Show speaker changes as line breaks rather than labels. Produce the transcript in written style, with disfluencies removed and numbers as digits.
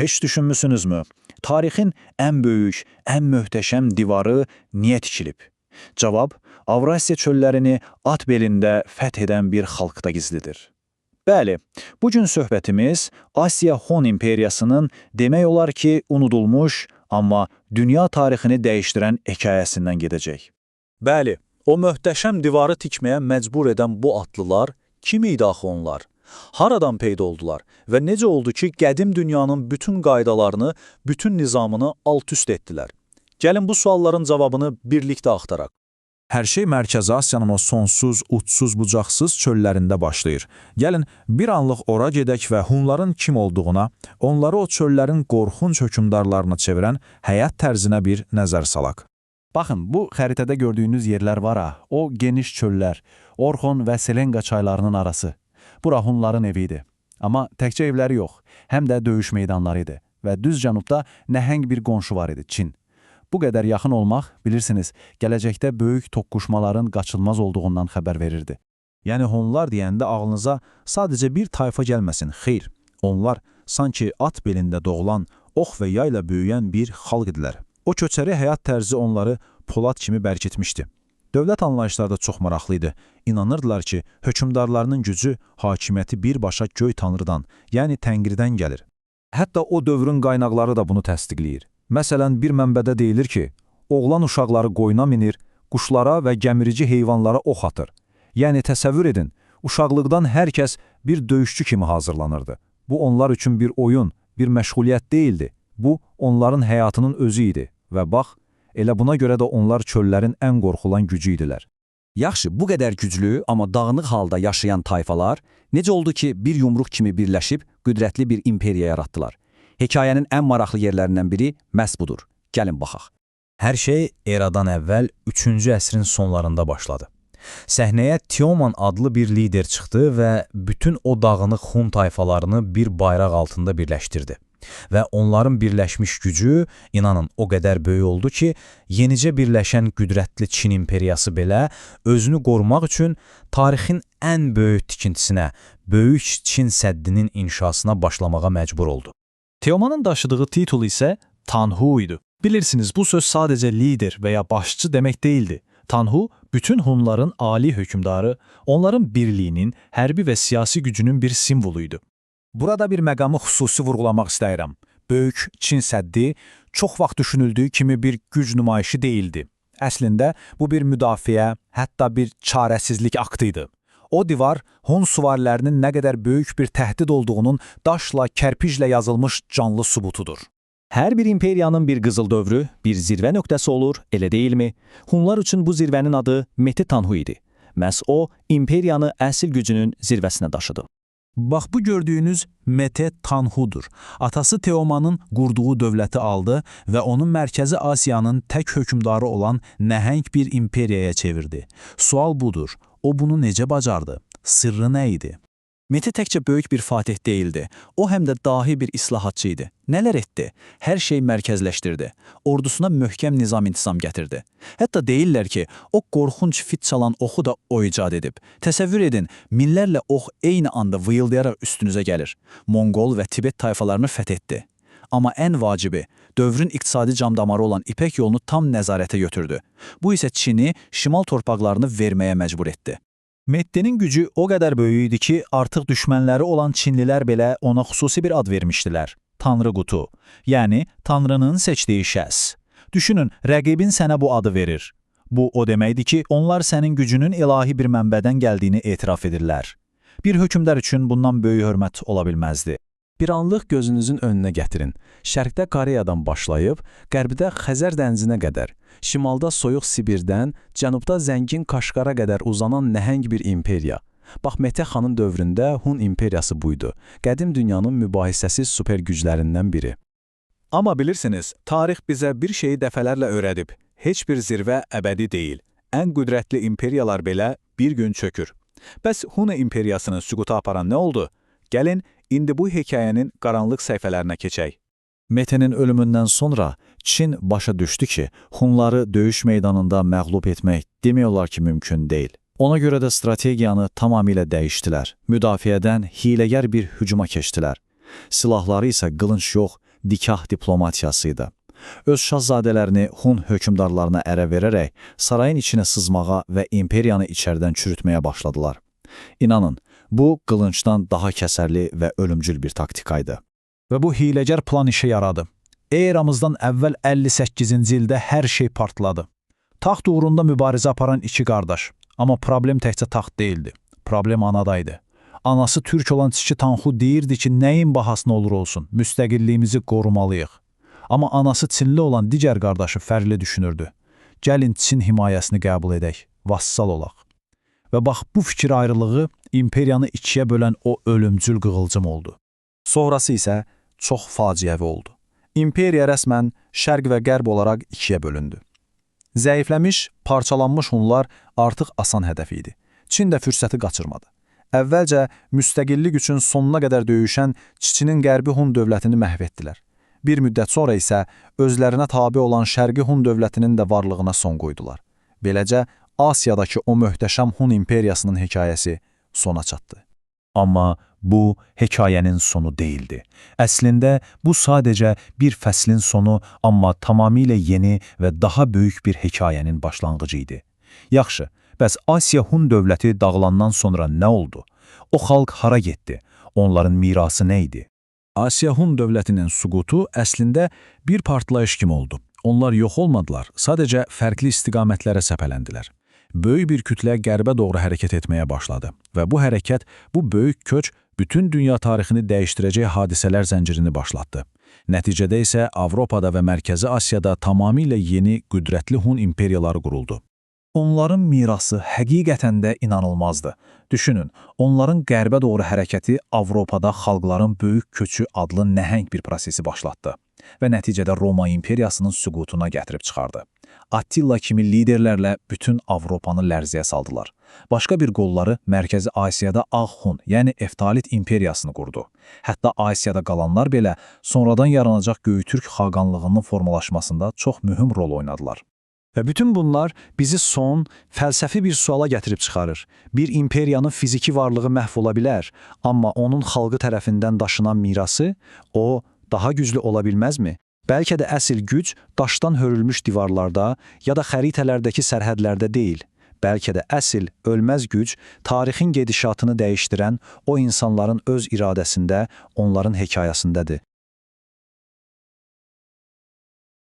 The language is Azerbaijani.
Heç düşünmüsünüzmü? Tarixin ən böyük, ən möhtəşəm divarı niyə tikilib? Cavab, Avrasiya çöllərini at belində fəth edən bir xalqda gizlidir. Bəli, bugün söhbətimiz Asiya Hun İmperiyasının demək olar ki, unudulmuş, amma dünya tarixini dəyişdirən hekayəsindən gedəcək. Bəli, o möhtəşəm divarı tikməyə məcbur edən bu atlılar kim idi axı onlar? Haradan peyda oldular və necə oldu ki, qədim dünyanın bütün qaydalarını, bütün nizamını alt-üst etdilər? Gəlin bu sualların cavabını birlikdə axtaraq.
Hər şey Mərkəzi Asiyanın o sonsuz, uçsuz, bucaqsız çöllərində başlayır. Gəlin, bir anlıq ora gedək və Hunların kim olduğuna, onları o çöllərin qorxunc hökmdarlarına çevirən həyat tərzinə bir nəzər salaq.
Baxın, bu xəritədə gördüyünüz yerlər var ha, o geniş çöllər, Orxon və Selenga çaylarının arası. Bura Hunların evi idi. Amma təkcə evləri yox, həm də döyüş meydanları idi və düz cənubda nəhəng bir qonşu var idi, Çin. Bu qədər yaxın olmaq, bilirsiniz, gələcəkdə böyük toqquşmaların qaçılmaz olduğundan xəbər verirdi.
Yəni Hunlar deyəndə ağlınıza sadəcə bir tayfa gəlməsin. Xeyr, onlar sanki at belində doğulan, ox və yayla böyüyən bir xalq idilər. O köçəri həyat tərzi onları polad kimi bərkitmişdi. Dövlət anlayışları da çox maraqlı idi. İnanırdılar ki, hökmdarlarının gücü, hakimiyyəti birbaşa göy tanrıdan, yəni Tənglidən gəlir. Hətta o dövrün qaynaqları da bunu təsdiqləyir. Məsələn, bir mənbədə deyilir ki, oğlan uşaqları qoyuna minir, quşlara və gəmirici heyvanlara ox atır. Yəni təsəvvür edin, uşaqlıqdan hər kəs bir döyüşçü kimi hazırlanırdı. Bu onlar üçün bir oyun, bir məşğuliyyət deyildi. Bu onların həyatının özü idi və bax, elə buna görə də onlar çöllərin ən qorxulan gücü idilər.
Yaxşı, bu qədər güclü, amma dağınıq halda yaşayan tayfalar necə oldu ki, bir yumruq kimi birləşib qüdrətli bir imperiya yaratdılar? Hekayənin ən maraqlı yerlərindən biri məhz budur. Gəlin baxaq.
Hər şey eradan əvvəl 3-cü əsrin sonlarında başladı. Səhnəyə Teoman adlı bir lider çıxdı və bütün o dağınıq Hun tayfalarını bir bayraq altında birləşdirdi. Və onların birləşmiş gücü, inanın, o qədər böyük oldu ki, yenicə birləşən qüdrətli Çin imperiyası belə özünü qorumaq üçün tarixin ən böyük tikintisinə, Böyük Çin səddinin inşasına başlamağa məcbur oldu.
Teomanın daşıdığı titul isə Tanhu idi. Bilirsiniz, bu söz sadəcə lider və ya başçı demək deyildi. Tanhu, bütün Hunların ali hökmdarı, onların birliyinin, hərbi və siyasi gücünün bir simvoluydu.
Burada bir məqamı xüsusi vurğulamaq istəyirəm. Böyük Çin səddi çox vaxt düşünüldüyü kimi bir güc nümayişi deyildi. Əslində, bu bir müdafiə, hətta bir çarəsizlik aktı idi. O divar Hun süvarilərinin nə qədər böyük bir təhdid olduğunun daşla, kərpiclə yazılmış canlı sübutudur.
Hər bir imperiyanın bir qızıl dövrü, bir zirvə nöqtəsi olur, elə deyilmi? Hunlar üçün bu zirvənin adı Mete Tanhu idi. Məhz o, imperiyanı əsl gücünün zirvəsinə daşıdı.
Bax bu gördüyünüz Mete Tanhudur. Atası Teomanın qurduğu dövləti aldı və onu Mərkəzi Asiyanın tək hökmdarı olan nəhəng bir imperiyaya çevirdi. Sual budur, o bunu necə bacardı? Sirri nə idi?
Mete təkcə böyük bir fatih deyildi. O həm də dahi bir islahatçı idi. Nələr etdi? Hər şey mərkəzləşdirdi. Ordusuna möhkəm nizam-intizam gətirdi. Hətta deyirlər ki, o qorxunc fit çalan oxu da o icad edib. Təsəvvür edin, minlərlə ox eyni anda vıyıldayaraq üstünüzə gəlir. Monqol və Tibet tayfalarını fəth etdi. Amma ən vacibi, dövrün iqtisadi camdamarı olan İpək yolunu tam nəzarətə götürdü. Bu isə Çini şimal torpaqlarını verməyə məcbur etdi.
Metdenin gücü o qədər böyük idi ki, artıq düşmənləri olan Çinlilər belə ona xüsusi bir ad vermişdilər. Tanrı qutu. Yəni Tanrının seçdiyi şəxs. Düşünün, rəqibin sənə bu adı verir. Bu o deməkdir ki, onlar sənin gücünün ilahi bir mənbədən gəldiyini etiraf edirlər. Bir hökmdar üçün bundan böyük hörmət ola bilməzdi.
Bir anlıq gözünüzün önünə gətirin. Şərqdə Koreyadan başlayıb, qərbdə Xəzər dənizinə qədər, şimalda soyuq Sibirdən, cənubda zəngin Kaşqara qədər uzanan nəhəng bir imperiya. Bax Mete xanın dövründə Hun imperiyası buydu. Qədim dünyanın mübahisəsiz super güclərindən biri.
Amma bilirsiniz, tarix bizə bir şeyi dəfələrlə öyrədib. Heç bir zirvə əbədi deyil. Ən qüdrətli imperiyalar belə bir gün çökür. Bəs Hun imperiyasını süquta aparan nə oldu? Gəlin, indi bu hekayənin qaranlıq səhifələrinə keçək. Metenin ölümündən sonra Çin başa düşdü ki, Hunları döyüş meydanında məğlub etmək demək olar ki, mümkün deyil. Ona görə də strategiyanı tamamilə dəyişdilər. Müdafiədən hiləgər bir hücuma keçdilər. Silahları isə qılınc yox, nikah diplomatiyasıydı. Öz şahzadələrini Hun hökmdarlarına ərə verərək sarayın içinə sızmağa və imperiyanı içəridən çürütməyə başladılar. İnanın, bu qılıncdan daha kəsərli və ölümcül bir taktikaydı.
Və bu hiləgər plan işə yaradı. Eramızdan əvvəl 58-ci ildə hər şey partladı. Taxt uğrunda mübarizə aparan iki qardaş. Amma problem təkcə taxt deyildi. Problem anadaydı. Anası türk olan Çiçi Tanxu deyirdi ki, nəyin bahasına olur olsun, müstəqilliyimizi qorumalıyıq. Amma anası Çinli olan digər qardaşı fərqli düşünürdü. Gəlin Çin himayəsini qəbul edək, vassal olaq. Və bax bu fikir ayrılığı imperiyanı ikiyə bölən o ölümcül qığılcım oldu.
Sonrası isə çox faciəvi oldu. İmperiya rəsmən şərq və qərb olaraq ikiyə bölündü. Zəifləmiş, parçalanmış Hunlar artıq asan hədəf idi. Çin də fürsəti qaçırmadı. Əvvəlcə müstəqillik üçün sonuna qədər döyüşən Çiçinin Qərbi Hun dövlətini məhv etdilər. Bir müddət sonra isə özlərinə tabe olan Şərqi Hun dövlətinin də varlığına son qoydular. Beləcə Asiyadakı o möhtəşəm Hun imperiyasının hekayəsi sona çatdı.
Amma bu hekayənin sonu deyildi. Əslində bu sadəcə bir fəslin sonu, amma tamamilə yeni və daha böyük bir hekayənin başlanğıcı idi. Yaxşı, bəs Asiya Hun dövləti dağılandan sonra nə oldu? O xalq hara getdi? Onların mirası nə idi?
Asiya Hun dövlətinin süqutu əslində bir partlayış kimi oldu. Onlar yox olmadılar, sadəcə fərqli istiqamətlərə səpələndilər. Böyük bir kütlə qərbə doğru hərəkət etməyə başladı və bu hərəkət, bu böyük köç bütün dünya tarixini dəyişdirəcək hadisələr zəncirini başlatdı. Nəticədə isə Avropada və Mərkəzi Asiyada tamamilə yeni, qüdrətli Hun imperiyaları quruldu.
Onların mirası həqiqətən də inanılmazdı. Düşünün, onların qərbə doğru hərəkəti Avropada xalqların böyük köçü adlı nəhəng bir prosesi başlatdı və nəticədə Roma imperiyasının süqutuna gətirib çıxardı. Attila kimi liderlərlə bütün Avropanı lərzəyə saldılar. Başqa bir qolları Mərkəzi Asiyada Ağ Hun, yəni Eftalit imperiyasını qurdu. Hətta Asiyada qalanlar belə sonradan yaranacaq Göytürk xaqanlığının formalaşmasında çox mühüm rol oynadılar.
Və bütün bunlar bizi son, fəlsəfi bir suala gətirib çıxarır. Bir imperiyanın fiziki varlığı məhv ola bilər, amma onun xalqı tərəfindən daşınan mirası, o, daha güclü ola bilməzmi? Bəlkə də əsl güc daşdan hörülmüş divarlarda ya da xəritələrdəki sərhədlərdə deyil. Bəlkə də əsl, ölməz güc tarixin gedişatını dəyişdirən o insanların öz iradəsində, onların hekayəsindədir.